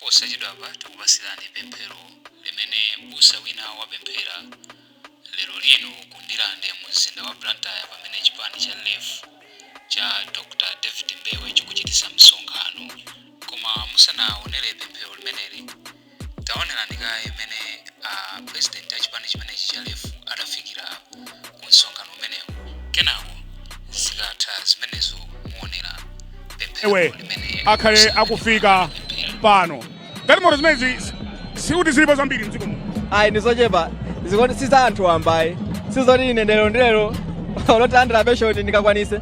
Posachedwapa tikupasirani pemphero limene m'busa wina wapemphera lero lino ku Ndirande mu mzinda wa Blantyre pamene chipani cha LEF cha Dr David Mbewe chikuchitisa msonkhano. Koma musanaonere pemphero limeneli, taonerani kaye mmene a president a chipani chimenechi cha LEF adafikira ku msonkhano umenewu. Kenako zikatha zimenezo muonera pemphero Ewe limene akhale m'busa akufika ameneyu adapemphera. pano. Galimoto zimenezi sikuti zilipo zambiri mdziko muno. Ayi, ndizochepa zikoti si za anthu wamba ayi, sizoti ine ndero ndilero olotilandira pension ndikakwanise.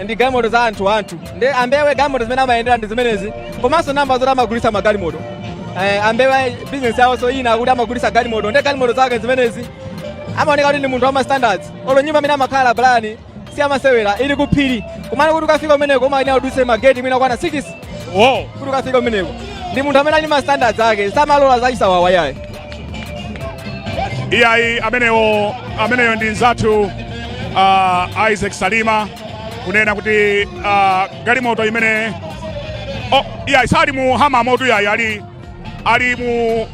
Ndi galimoto za anthu ndi ambewe. Galimoto zimene amayendera ndi zimenezi, komanso namba zoti amagulitsa magalimoto. Ambewe business yawo so ina akuti amagulitsa galimoto, ndi galimoto zake zimenezi. Amaoneka kuti ndi munthu wama standards. Olo nyumba amene amakhala Brian si amasewera, ili kuphiri kumana. Kuti ukafika kumeneko umayenera udutse mageti mwina kwana 6 kuti ukafika kumeneko. Ndi munthu amene ali ma standards ake, samalola zachisawawa yayi. Iyayi, ameneyo ndi nzathu Isaac Salima kunena kuti galimoto imene, oh, iyayi, sali mu Hummer moto, iyayi, ali mu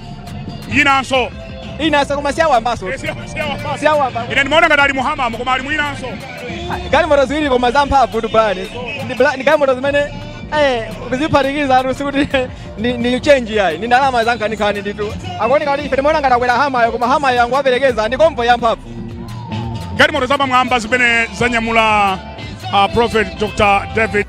yinanso. Inanso, koma siyawambaso. Eh, siyawamba. Siyawamba. Ine ndimaona ngati ali mu Hummer mo, koma ali mu yinanso. Galimoto ziwiri koma zamphamvu tu Brian. Ndi galimoto zimene kuziphatikiza atu sikuti ni change yayi, ni ndalama zankhaninkhani nditu. Akuoneka kuti ife timaona ngati akwera Hummer yo, koma Hummer yo yangowaperekeza, ndi convoy yamphamvu. Galimoto zapamwamba zimene zanyamula Prophet Dr David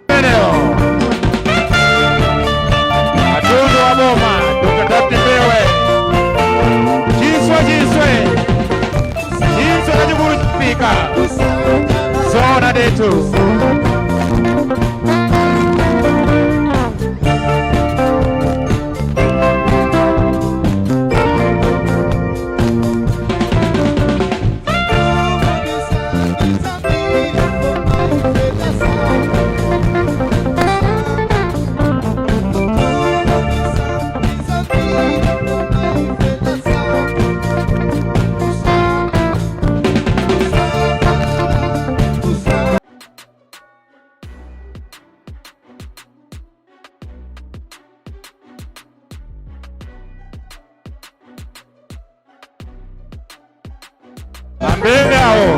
Meneo. Katundu wa boma Dr. David Mbewe. Chiswe, chiswe, chiswe chachikulu chifika zona detu. Ambele awo.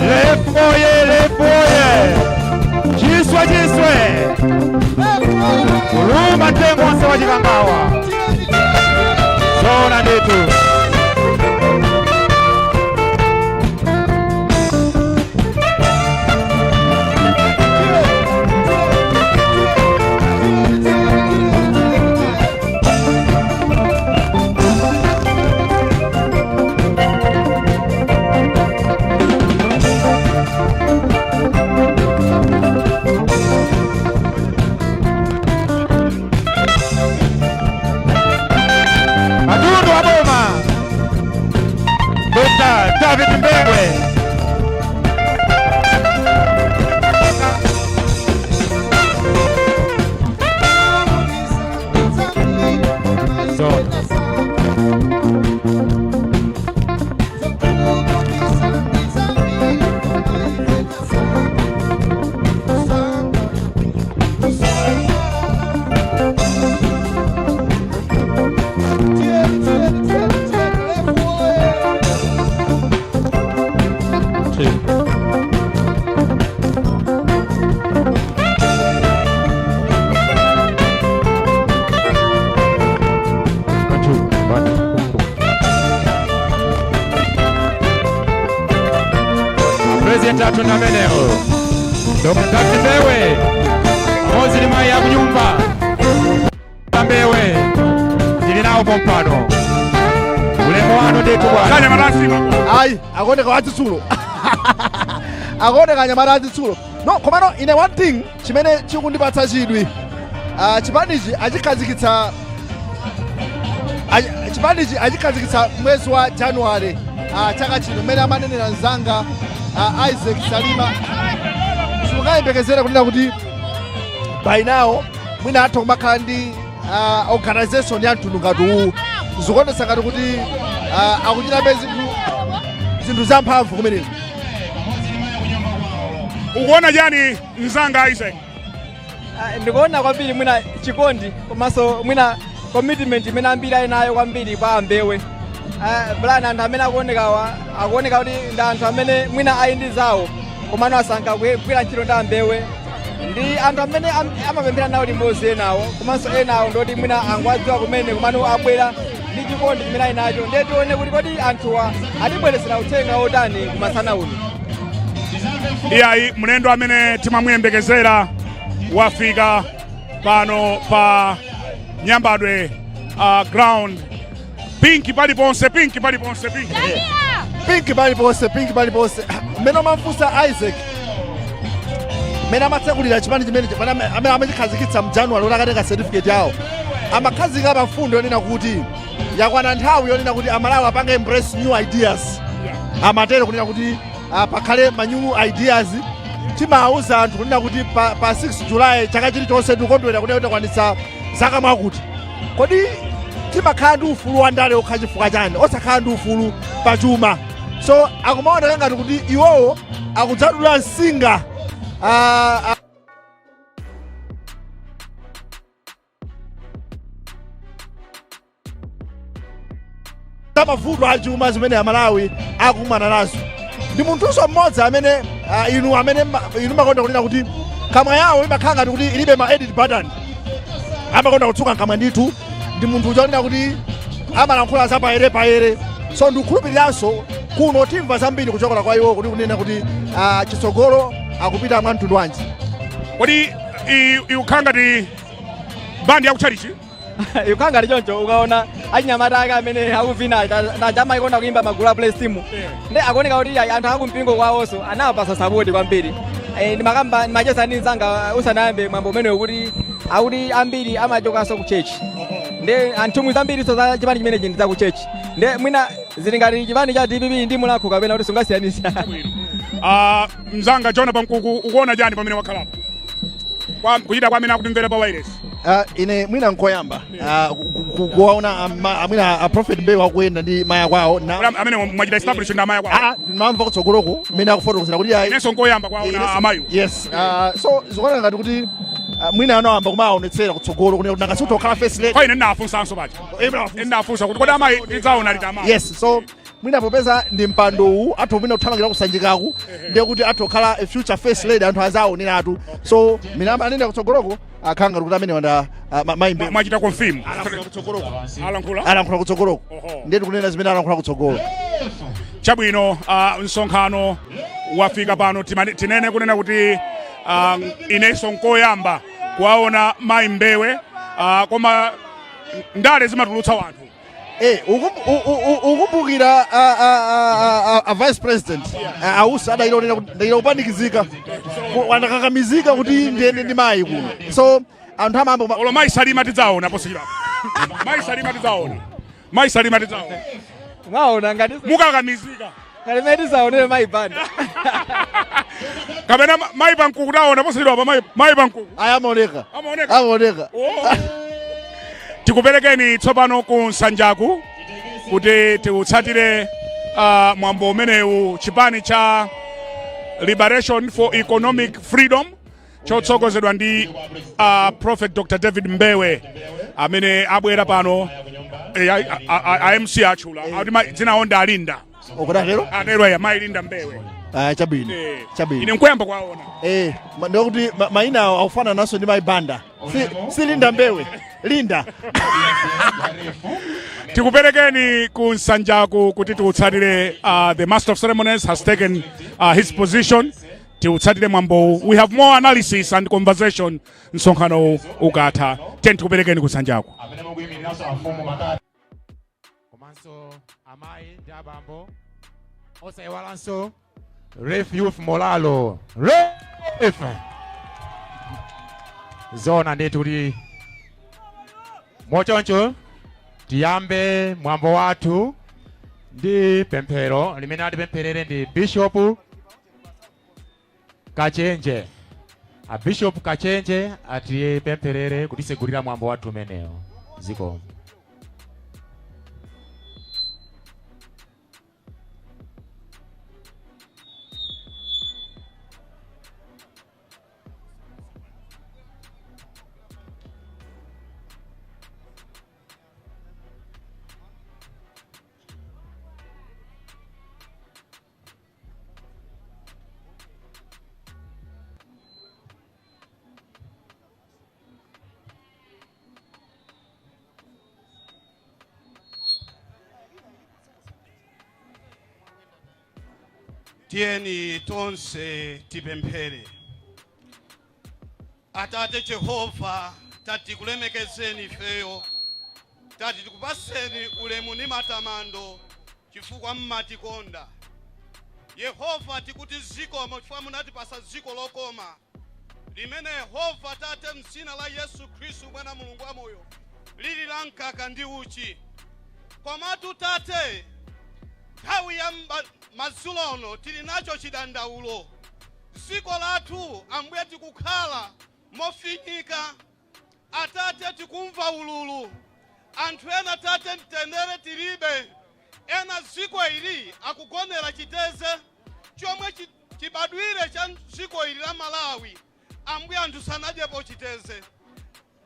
LEF oye, LEF oye! Chiswe, chiswe! Kuluma mtengo wonse wa Chikangawa. Zona ndetu. Katundu wa boma Dr. David Mbewe. Zona. One, two, one, two. President athu amenewo Dr. David Mbewe pamodzi ndi mayi akunyumba Mbewe tili nawo pompano. Ulemu wanu ndithu bwana. Sanyamata asima. Ayi, akuoneka wachitsulo, akuoneka anyamata achitsulo. No, komano ine one thing chimene chikundipatsa chidwi, chipanichi achikhazikitsa chipanichi achikhazikitsa mwezi wa January chaka chino. Mmene amanenera mzanga Isaac Salima, simungayembekezere kunena kuti by now mwina atha kumakhala ndi organization ya mtundu ngati uwu. Zikuonetsa ngati kuti akuchitabe zinthu zamphamvu kumeneko. Ukuona chani, mzanga Isaac? Ndikuona kwambiri mwina chikondi komanso mwina commitment imene ambiri ali nayo kwambiri kwa Ambewe. Plan anthu amene akuonekawa akuoneka kuti ndi anthu amene mwina ali ndi zawo, komano asankha kugwira ntchito ndi Ambewe. Ndi anthu amene amapemphera nawo limodzi enawo, komanso enawo ndoti mwina angowadziwa kumene, komano abwera ndi chikondi chimene ali nacho. Ndiye tione kuti kodi anthuwa atibweretsera uthenga otani kumasana uno. Iyayi, mlendo amene timamuyembekezera wafika pano pa Nyambadwe ground. Pink paliponse, pink paliponse, pink. Pink paliponse, pink paliponse. Mmene umamfunsa Isaac, mmene amatsekulira chipani chimene amene amachikhazikitsa mJanuary kuti akatenga certificate yawo, amakhazika pa mfundo yonena kuti yakwana nthawi yonena kuti Amalawi apange embrace new ideas. Amatero kunena kuti pakhale ma new ideas. Timawuza anthu kunena kuti pa 6 July chaka chilichonse tikukondwera kunena kuti takwanitsa zaka mwakuti. Kodi timakhala ndi ufulu wa ndale okha chifukwa chani, osakhala ndi ufulu pachuma? So akumaoneka ngati kuti iwowo akudzadula msinga mavuto achuma zimene Amalawi akumana nazo. Ndi munthunso mmodzi amene inu amene inu makonda kunena kuti kamwa yawo imakhala ngati kuti ilibe ma edit button, amakonda kutsuka nkamwa ndithu. Ndi munthu uja onena kuti amalankhula za payere payere. So ndikukhulupiriranso kuno timva zambiri kuchokera kwa iwo, kuti kunena kuti chitsogolo akupita mwa mtundu wanji. Kodi ikukhala ngati bandi yakutchalichi? Ikukhala ngati choncho. Ukaona achinyamata ake amene akuvina naja, amakonda kuimba magulu a praise team, ndi akuoneka kuti ayi, anthu akumpingo kwawonso anawapasa support kwambiri. Ndimakamba, ndimacheza ndi mzanga usanayambe mwambo umenewu kuti akuti ambiri amachokanso ku church, ndi anthumwi zambiriso za chipani chimenechi ndi za ku church. Ndi mwina zili ngati chipani cha DPP ndi Mulakho kapena kuti sungasiyanisa. Mzanga Jona Pankuku, ukuona chani pamene wakhalapo kuchita kwa amene akutimvera pa wireless? Ine mwina nkoyamba kuwaona amwina a Prophet Mbewe akuyenda ndi maya kwawo na Kodi amene mwachita establish ndi amaya kwawo? Ah, ndimamva kutsogoloko mmene akufotokozera kuti ayi. Inenso nkoyamba kwaona amayiwo. Yes, so zikuoneka ngati kuti mwina anayamba kumaonetsera kutsogolo kunena kuti nakasi utokhala first lady. Kwa ine ndinafunsanso paja. Ndinafunsa kuti kodi amayi tidzaona liti amayi? Yes, so mwina popeza ndi mpando uwu, athu mwina kuthamangira kusanjikaku, ndiye kuti athu kukhala a future first lady, anthu azaoneratu. So mina anenda kutsogoloko akhala ngati kuti amene wanda mayi Mbewe. Mwachita confirm? Alankhula kutsogoloko. Alankhula. Alankhula kutsogoloko. Oho. Ndiye tikunena zimene alankhula kutsogolo. Chabwino, msonkhano wafika pano. Tinene kunena kuti inenso nkoyamba kuwaona mayi Mbewe, koma ndale zimatulutsa wanthu. Ukumbukira a vice president ausi adayilonera kuti ndayila kupanikizika, andakakamizika kuti ndiyende ndi mayi kuno. So anthu amayamba Olo mayi Salima tidzaona posachedwapa. Mayi Salima tidzaona, mayi Salima tidzaona. Mwaona ngati Mukakamizika. Ngati mene tizaonere mayi Banda. Kapena mayi Pankuku taona posachedwapa, mayi Pankuku. Aya, amaoneka. Amaoneka. Amaoneka. Oh. Tikuperekeni tsopano ku nsanjaku kuti tiutsatire mwambo umenewu. Chipani cha Liberation for Economic Freedom chotsogozedwa ndi Prophet Dr David Mbewe amene abwera pano. A MC atchula akuti dzina ndi Alinda. Ukudatero? Atero ya mayi Linda Mbewe. Ah, chabwino. Chabwino. Ine nkoyamba kwaona. Ndikuti mayina awo akufanana naso ndi mayi Banda. Si Linda Mbewe, Linda. Tikuperekeni ku nsanjaku kuti tiutsatire. The master of ceremonies has taken his position. Tiutsatire mwambowu. We have more analysis and conversation msonkhanowu ukatha. Ten tikuperekeni ku nsanjaku. Amene mukuyimiriranso amfumu makati komanso amayi ndi abambo, osayiwalanso Ref Youth Molalo. Ref! F. Zona ndithu kuti mochoncho tiyambe mwambo wathu ndi pemphero limene atipempherere ndi Bishop Kachenje. A Bishop Kachenje atipempherere kutisegulira mwambo wathu umenewo. Zikomo. Tiyeni tonse tipemphere. Atate Jehova, tati kulemekezeni ifeyo, tati tikupaseni ulemu ndi matamando chifukwa mmatikonda. Yehova, tikuti zikomo chifukwa munatipasa dziko lokoma limene Yehova Tate mdzina la Yesu Khristu Mwana Mulungu wamoyo lili la mkaka ndi uchi. Komatu Tate, nthawi ya madzulo ano tili nacho chidandaulo. Dziko lathu Ambuye tikukhala mofinyika. Atate, tikumva ululu. Anthu ena Tate mtendere tilibe. Ena dziko ili akugonera chiteze chomwe chibadwire cha dziko ili la Malawi. Ambuye, anthu sanadyepo chiteze.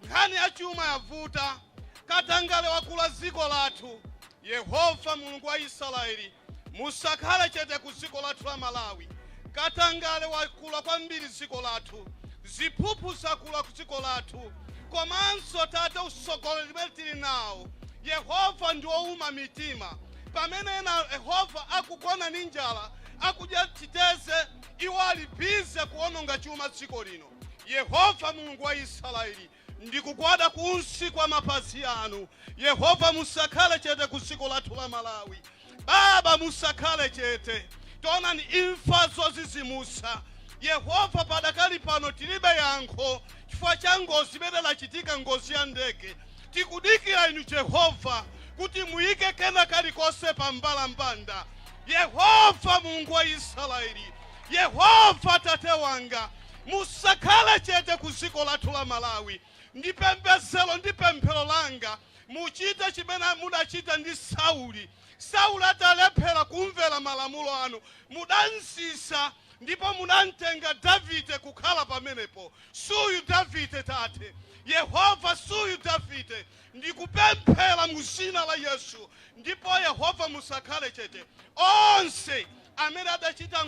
Nkhani ya chuma yavuta, katangale wakula dziko lathu. Yehova Mulungu wa Israeli, musakhale chete ku dziko lathu la Malawi. Katangale wakula kwambiri dziko lathu, ziphuphu zakula ku dziko lathu, komanso Tate utsogoleri umene tili nawo Yehova ndi wowuma mitima. Pamene ena Yehova akugona ndi njala, akudya chiteze, iwo ali busy kuwononga chuma dziko lino. Yehova Mulungu wa Israeli, ndikugwada kunsi kwa mapazi anu. Yehova, musakhale chete ku dziko lathu la Malawi. Baba, musakhale chete. Taonani imfa zozizimusa. Yehova, padakali pano tilibe yankho chifukwa cha ngozi imene lachitika, ngozi ya ndege. Tikudikira inu Jehova kuti muyike kena kalikonse pa mbalambanda. Yehova Mulungu wa Israeli, Yehova Tate wanga, musakhale chete ku dziko lathu la Malawi. Ndi pembedzero ndi pemphero langa, muchite chimene mudachita ndi Sauli. Sauli atalephera kumvera malamulo anu, mudansisa ndipo munamtenga Davide kukhala pamenepo. Suyu Davide, Tate. Yehova, suyu Davide. Ndikupemphera mu dzina la Yesu. Ndipo Yehova, musakhale chete. Onse amene adachita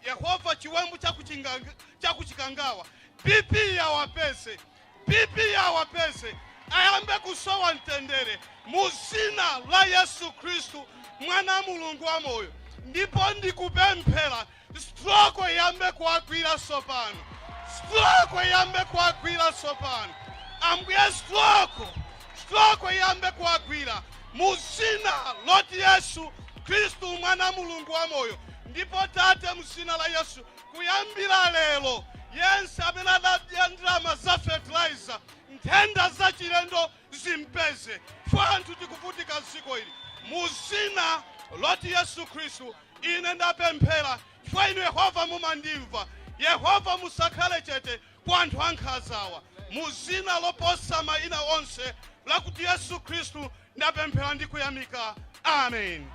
Yehova chiwembu chakuchikangawa, BP yawapeze, BP yawapeze, ayambe kusowa mtendere mu dzina la Yesu Khristu Mwana Mulungu wa moyo. Ndipo ndikupemphera stroke iyambe kuwagwira tsopano, stroke iyambe kuwagwira tsopano. Ambuye, stroke iyambe kuwagwira mu dzina loti Yesu Khristu Mwana Mulungu wa moyo. Ndipo Tate, mu dzina la Yesu, kuyambira lero yense amene adadya ndalama za fertilizer, nthenda zachilendo zimpeze, chifukwa anthu tikuvutika dziko ili. Mu dzina loti Yesu Khristu ine ndapemphera, chifukwa inu Yehova mumandimva. Yehova, musakhale chete kwa anthu ankhanzawa. Mu dzina loposa mayina onse lakuti Yesu Khristu ndapemphera ndi kuyamika. Amen.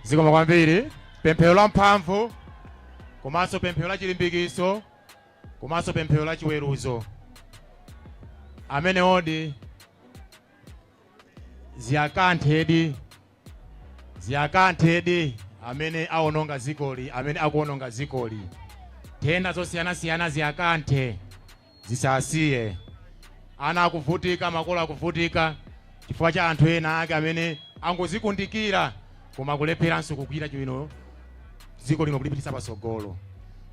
Zikomo kwambiri. Pemphero la mphamvu, komanso pemphero la chilimbikiso, komanso pemphero la chiweruzo. Amene odi ziyakanthedi, ziyakanthedi amene awononga dzikoli, amene akuwononga dzikoli. Nthenda zosiyanasiyana ziyakanthe, zisasiye. Ana akuvutika, makolo akuvutika chifukwa cha anthu ena ake amene angozikundikira koma kulepheranso kugwira chwino dziko lino kulipititsa patsogolo.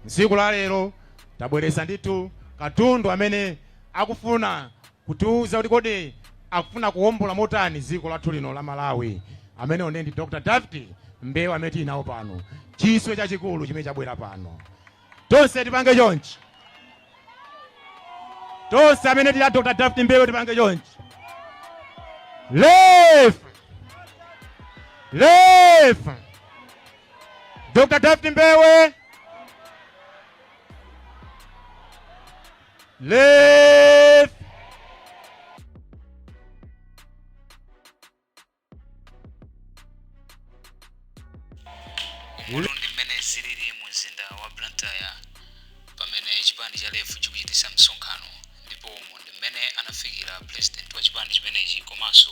Tsiku la lero tabweretsa ndithu. Katundu amene akufuna kutiuza kuti kodi akufuna kuwombola motani dziko lathu lino la Malawi. Amene one ndi Dr. David Mbewe amene tili nawo pano, chiswe chachikulu chimene chabwera pano. Tonse tipange chonchi, tonse amene tili a Dr. David Mbewe tipange chonchi. Left, left, Dr. David Mbewe, left. Umutu ndi mmene zilili mu mzinda wa Blantyre pamene chipani cha LEF chikuchititsa msonkhano, ndipo umu ndi mmene anafikira president wa chipani chimenechi komanso